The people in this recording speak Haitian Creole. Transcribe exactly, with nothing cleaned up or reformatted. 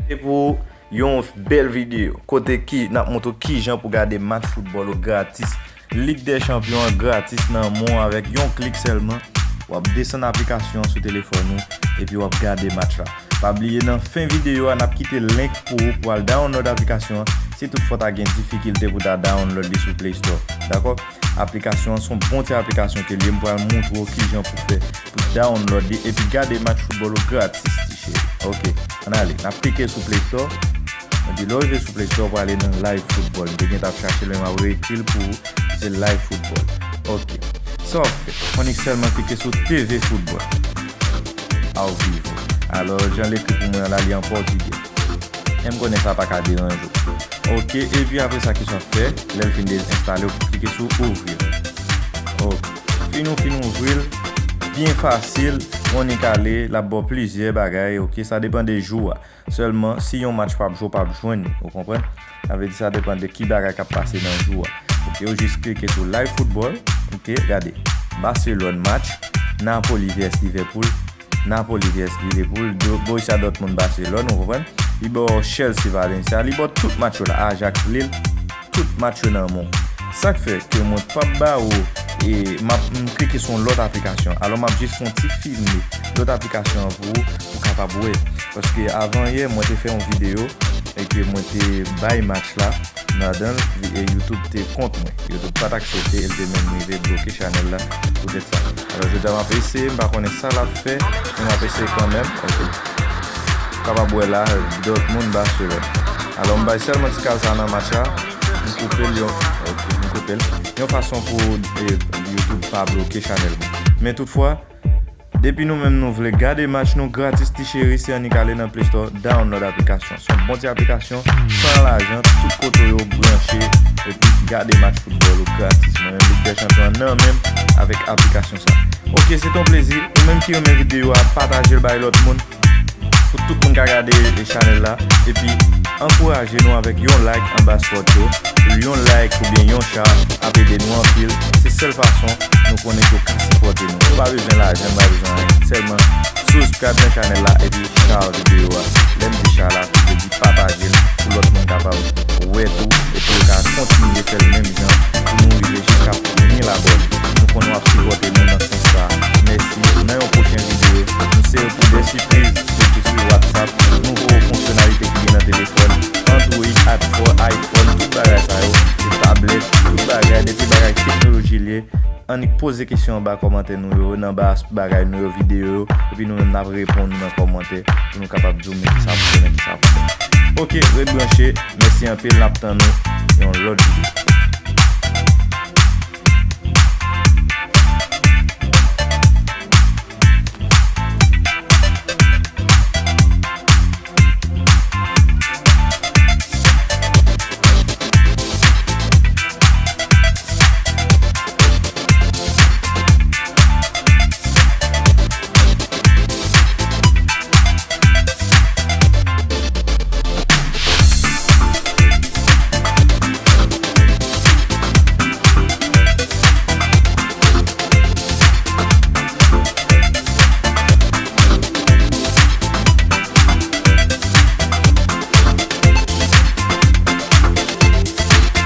Se pou yon bèl videyo kote ki n ap montre w kijan pou gade match foutbòl ou gratis. Lig dè Chanpyon an gratis nan men w avèk yon klik sèlman. W ap desann aplikasyon an sou telefòn ou epi w ap gade match la. Pa bliye nan fen videyo a n ap kite link pou ou pou al download aplikasyon an si toutfwa w ta gen difikilte pou w ta download li sou Play Store. Dakò? Aplikasyon an se yon bon ti aplikasyon ke l ye. M pral montre w kijan pou fè pou download li epi gade match foutbòl ou gratis, ti cheri. Ok, ann ale. N ap klike sou Play Store. Epi lè w rive sou Play Store, w prale nan Live Football. M te gentan ap chache l, men m ap reekri l pou ou. Se Live Football. Ok. Sa w ap fè? W annik sèlman klike sou T V Football. Ao vivo. Alò, jan l ekri pou mwen an la, li an pòtigè. Men m konnen sa pa ka deranje w. Ok, epi apre sa, kisa w ap fè? Lè l fin de enstale, w klike sou ouvrir. Ok. Fin ou fin ouvri l, byen fasil, w annik ale, l ap ba w plizyè bagay, ok? Sa depann de jou a. Sèlman, si yon match p ap jwe, w p ap jwenn li, ou konprann? Sa vle di sa depann de ki bagay k ap pase nan jou a. Ok, ou jis klike sou Live Football, ok, gade. Barcelone match, Napoli vs Liverpool, Napoli vs Liverpool, Do-, Borussia Dortmund Barcelone, ou konprann? Li ba w Chelsea Valencia, li ba w tout match yo la, Ajax Lille, tout match yo nan men w. Sa k fè ke mwen p ap ba ou, e, m ap, m klike sou yon lòt aplikasyon. Alò, m ap jis fè yon ti filme lòt aplikasyon an pou ou, pou w kapab wè. Paske avan yè, mwen te fè yon videyo e ke mwen te bay match la ladan l, e YouTube te kont mwen. YouTube pa t aksepte, e l te menm rive bloke chanèl la poutèt sa. Alò, jodi a, m ap eseye, m pa konnen sa l ap fè, men m ap eseye kanmenm. Ok. Kapab wè la, Dortmund, Barcelone. Alò, m bay sèlman ti kal sa nan match la. M koupe l yon, ok, m koupe l. Yon fason pou, e, YouTube pa bloke chanèl mwen. Men toutfwa, depi nou menm nou vle gade match nou gratis, ti cheri, se annik ale nan Play Store, download aplikasyon. Se yon bon ti aplikasyon, san lajan, tout kote w ye w branche, epi gade match foutbòl ou gratis. Mwen menm, Lig dè Chanpyon an nan men m avèk aplikasyon sa. Ok, se t on plezi. Ou menm ki renmen videyo a, pataje l bay lòt moun. Pou tout moun ka gade chanèl la. Epi, ankouraje nou avèk yon like anba spot yo. Yon like oubyen yon share ap ede nou anpil. Se sèl fason nou konnen ke w ka sipòte nou. Nou pa bezwen lajan, nou pa bezwen anyen. Sèlman subscribe nan chanèl la epi share videyo a. Lè m di share la, se vle di pataje l pou lòt moun kapab wè tou, epi yo ka kontinye fè l menm jan pou nou rive jiska mil abòne. Nou konnen w ap sipòte nou nan sans sa. Mèsi. Nan yon pwochen videyo, nou sere pou de sipriz, sitou sou WhatsApp, nouvo fonksyonalite ki gen nan telefòn, Android, iPhone, iPhone, tout bagay sa yo, e tablèt, tout bagay, depi bagay teknoloji l ye, annik poze kesyon anba kòmantè nou yo, nan ba bagay nou yo, videyo yo, epi nou menm n ap reponn nan kòmantè pou nou kapab di w men kisa pou fè, men kisa pou fè. Ok, ret branche, mèsi anpil, n ap tann nou yon lòt videyo.